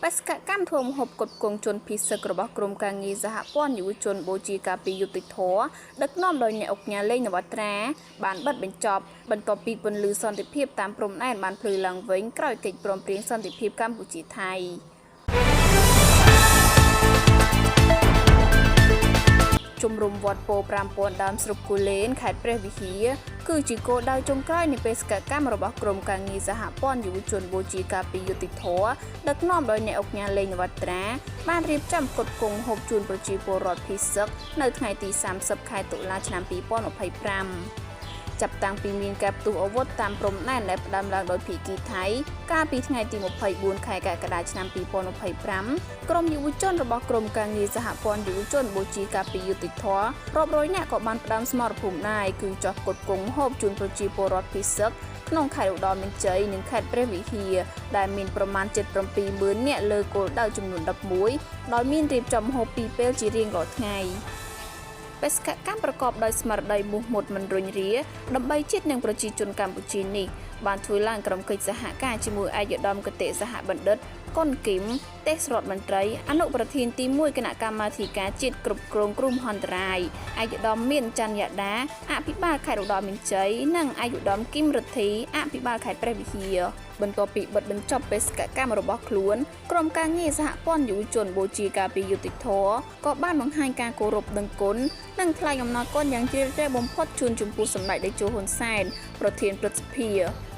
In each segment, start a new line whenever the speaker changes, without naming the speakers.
បេសកកម្មធ្វើម្ហូបផ្គត់ផ្គង់ជនភៀសសឹករបស់ក្រុមការងារសហព័ន្ធយុវជនបូជាការពារយុត្តិធម៌ដឹកនាំដោយអ្នកឧកញ៉ាលេងនវត្រាបានបិទបញ្ចប់បន្ទាប់ពីពន្លឺសន្តិភាពតាមព្រំដែនបានភ្លឺឡើងវិញក្រោយកិច្ចព្រមព្រៀងសន្តិភាពកម្ពុជាថៃ ជំរំវត្តពោ5000ដើមស្រុកគូលែនខេត្តព្រះវិហារគឺជាគោលដៅចុងក្រោយនៃបេសកកម្មរបស់ក្រុមការងារសហព័ន្ធយុវជនបូជាការពារយុត្តិធម៌ដឹកនាំដោយអ្នកឧកញ៉ាលេងនវត្រាបានរៀបចំផ្គត់ផ្គង់ហូបជូនប្រជាពលរដ្ឋភីសឹកនៅថ្ងៃទី30ខែតុលាឆ្នាំ2025ចាប់តាំងពីមានការផ្ទុះអាវុធតាមព្រំដែនដែលផ្ដើមឡើងដោយភាគីថៃកាលពីថ្ងៃទី24ខែកក្កដាឆ្នាំ2025ក្រុមយុវជនរបស់ក្រុមការងារសហព័ន្ធយុវជនបូជាការពារយុត្តិធម៌រាប់រយនាក់ក៏បានផ្ដើមស្មរភូមិដែរគឺចោះផ្គត់ផ្គង់ហូបជូនប្រជាពលរដ្ឋភីសឹកក្នុងខេត្តឧត្តរមានជ័យនិងខេត្តព្រះវិហារដែលមានប្រមាណ770,000នាក់លើគោលដៅចំនួន11ដោយមានរៀបចំហូបពីរពេលជារៀងរាល់ថ្ងៃ បេសកកម្មប្រកបដោយស្មារតីមោះមុតមិនរុញរាដើម្បីជាតិនិងប្រជាជនកម្ពុជានេះបានធ្វើឡើងក្រោមកិច្ចសហការជាមួយឯកឧត្តមគតិសហបណ្ឌិតកុនគឹមទេសរដ្ឋមន្ត្រីអនុប្រធានទី1គណៈកម្មាធិការជាតិគ្រប់គ្រងគ្រោះមហន្តរាយឯកឧត្តមមានច័ន្ទយ៉ាដាអភិបាលខេត្តឧត្តរមានជ័យនិងឯកឧត្តមគឹមរិទ្ធីអភិបាលខេត្តព្រះវិហារបន្ទាប់ពីបិទបញ្ចប់បេសកកម្មរបស់ខ្លួនក្រុមការងារសហព័ន្ធយុវជនបូជាការពារយុត្តិធម៌ក៏បានបង្ហាញការគោរពដឹងគុណនិងថ្លែងអំណរគុណយ៉ាងជ្រាលជ្រៅបំផុតជូនចំពោះសម្ដេចតេជោហ៊ុនសែនប្រធានព្រឹទ្ធសភា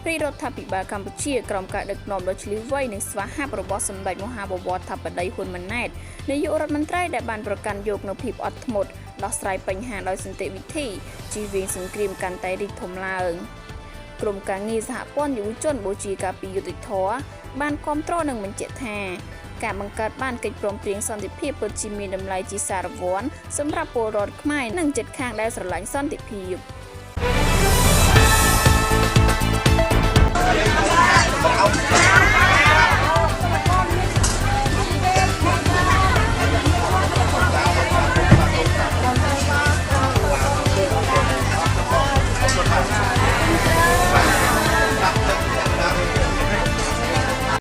រាជរដ្ឋាភិបាលកម្ពុជាក្រោមការដឹកនាំដ៏ឈ្លាសវៃនិងស្វាហាប់របស់សម្ដេចមហាបវរធិបតីហ៊ុនម៉ាណែតនាយករដ្ឋមន្ត្រីដែលបានប្រកាន់យកនូវភាពអត់ធ្មត់ដោះស្រាយបញ្ហាដោយសន្តិវិធីជៀសវាងសង្គ្រាមកាន់តែរីកធំឡើងក្រុមការងារសហព័ន្ធយុវជនបូជាការពារយុត្តិធម៌បានគាំទ្រនិងបញ្ជាក់ថាការបង្កើតបានកិច្ចព្រមព្រៀងសន្តិភាពពិតជាមានតម្លៃជាសារវ័នសម្រាប់ពលរដ្ឋខ្មែរនិងជិតខាងដែលស្រឡាញ់សន្តិភាព។